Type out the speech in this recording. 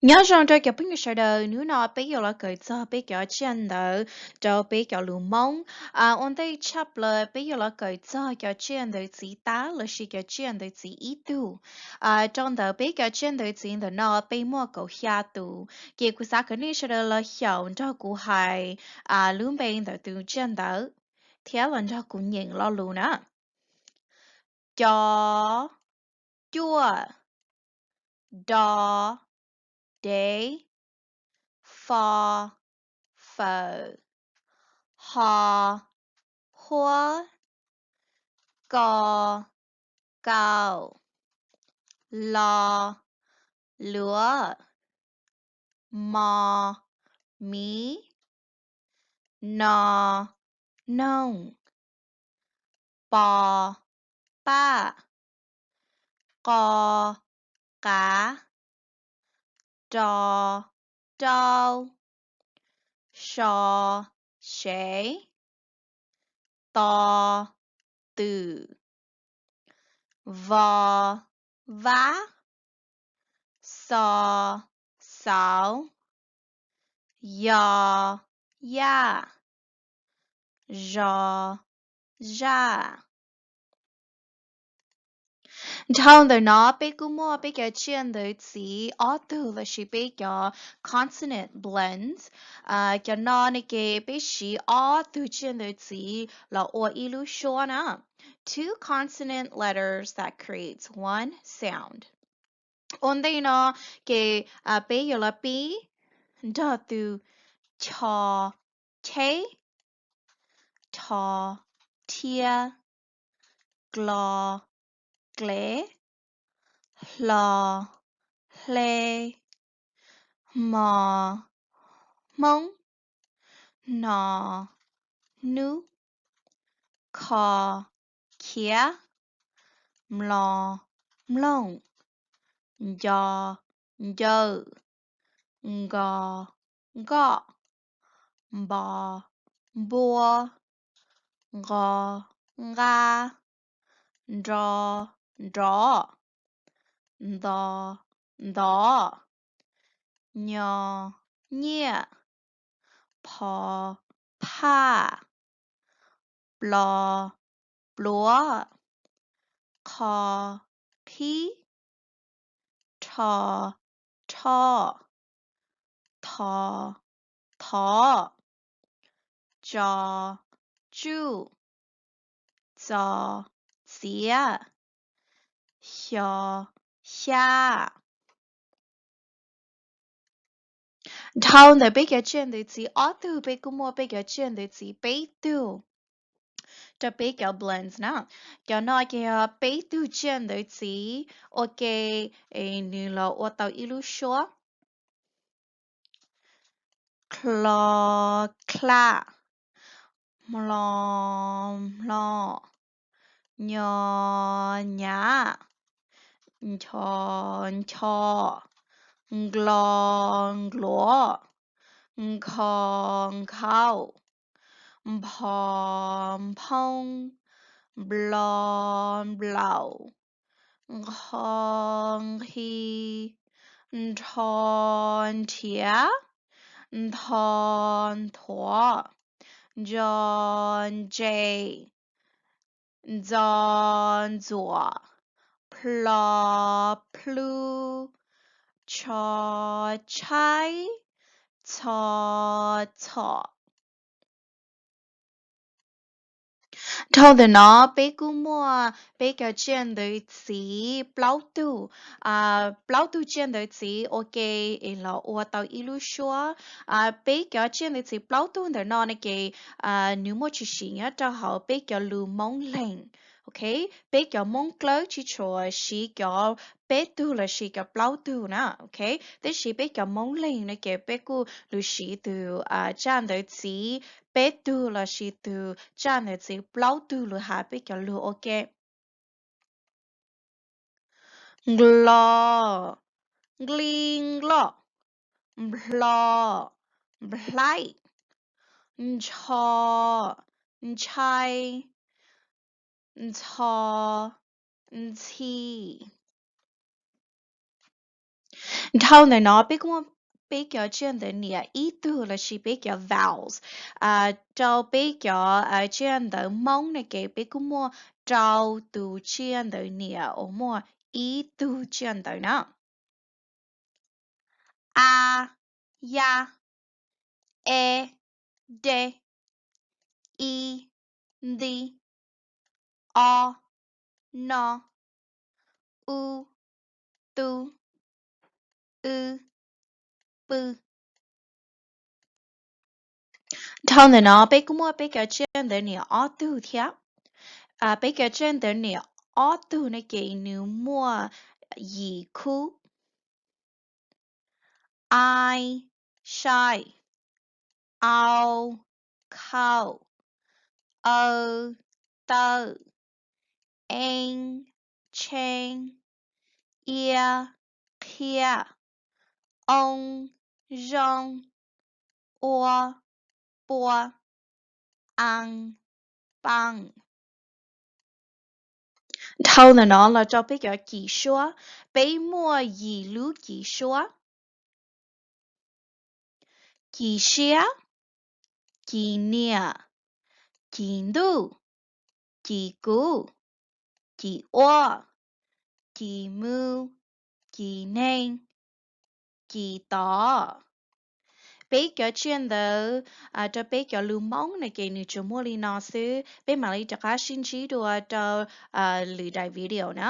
Nyob zoo rau cov phooj ywg sawv daws, hnub no peb yuav los kawm txog peb cov tsiaj ntawv rau peb cov lus Hmoob. Ua ntej tshaj plaws peb yuav los kawm txog cov tsiaj ntawv txiv tab lossis cov tsiaj ntawv txiv ib tug. Rau ntawm peb cov tsiaj ntawv txiv ntawm no peb muaj kaum xya tus, ces kuv xav kom nej sawv daws los xyaum nrog kuv hais lub npe ntawm tus tsiaj ntawv thiab los nrog kuv nyeem lo lus na. Co, cuaj, do, dev, fo, fawm, ho, huab, ko, kaum, lo, luav, mo, miv, no, noog, po, paj, qo, qav, ro, rau, so, sev, to, twm, vo, vab, xo, xauv, yo, yaj, zo, zaj. Dhau ntawm no peb kuj muaj peb cov tsiaj ntawv txiv ob tug lossis peb cov consonant blends. Cov no ne ces peb siv ob tug tsiaj ntawv txiv los ua ib lub suab na. Two consonant letters that creates one sound. Ua ntej no ces peb yuav los pib nrog tus cho, cheb, tho, thiab, klo, klev, hlo, hle, hmo, hmoob, hno, hnub, kho, khiav, mlo, mloog, nco, ncawm, nko, nkoj, npo, npua, nqo, nqa, nro, nrov, nto, ntov, nyo, nyiaj, pho, phaj, plo, pluav, qho, qhib, rho, rhoj, tho, thov, tso, tsuj, txo, txiav, xyo, xyab. Dhau ntawm peb cov tsiaj ntawv txiv ob tug peb kuj muaj peb cov tsiaj ntawv txiv peb tug rau peb cov blends na. Cov no ces yog peb tug tsiaj ntawv txiv ua ke es nws los ua tau ib lub suab. Klo, khlaj, mlo, mlo, nyo, nyab, ncho, ncho, nklo, nkluav, nkho, nkhaus, npho, nphoob, nplo, nplaus, nqho, nqhi, nrho, nrhiav, ntho, nthuav, ntso, ntse, ntxo, ntxuam, plho, plhu, tsho, tshaib, txho, txhom. Dhau ntawm no peb kuj muaj peb cov tsiaj ntawv txiv plaub tug, plaub tug tsiaj ntawv txiv ua ke es los ua tau ib lub suab. Peb cov tsiaj ntawv txiv plaub tug ntawm no no ces nws muaj tshwm sim nyob rau hauv peb cov lus Hmoob Leeg. Ok, peb cov Hmoob Dlawb tsis tshua siv cov peb tug lossis cov plaub tug na. Ok, tab sis peb cov Hmoob Leeg no ces peb kuj lus siv tus tsaj ntawv txiv peb tug lossis tus tsaj ntawv txiv plaub tug lus hais peb cov lus ua ke. Nklo, nkli, nkloj, nplho, nplhaib, ntsho, ntshai, ntxho, ntxhi. Dhau ntawm no peb kuj muaj peb cov tsiaj ntawv niam ib tug los sis peb cov vowels. Rau peb cov tsiaj ntawv Hmoob no ces peb kuj muaj rau tus tsiaj ntawv niam uas muaj ib tug tsiaj ntawv na. A, ya, e, de, i, nti, o, no, u, tu, w, pw. Dhau ntawm no peb kuj muaj peb cov tsiaj ntawv niam ob tug thiab. Peb cov tsiaj ntawv niam ob tug no ces nws muaj yim khub: ai, sai, au, khau, aw, taw, ee, tshee, ia, qhia, oo, zoo, ua, pua, ee, pee. Dhau ntawm no los rau peb cov cim suab, peb muaj yim lub cim suab: cim siab, cim niam, cim ntuj, cim kuv, cim ua, cim mu, cim neeg, cim tod. Peb cov tsiaj ntawv rau peb cov lus Hmoob no ces nws tsuas muaj li no xwb. Peb mam li rov qab sib ntsib dua rau lwm daim video na.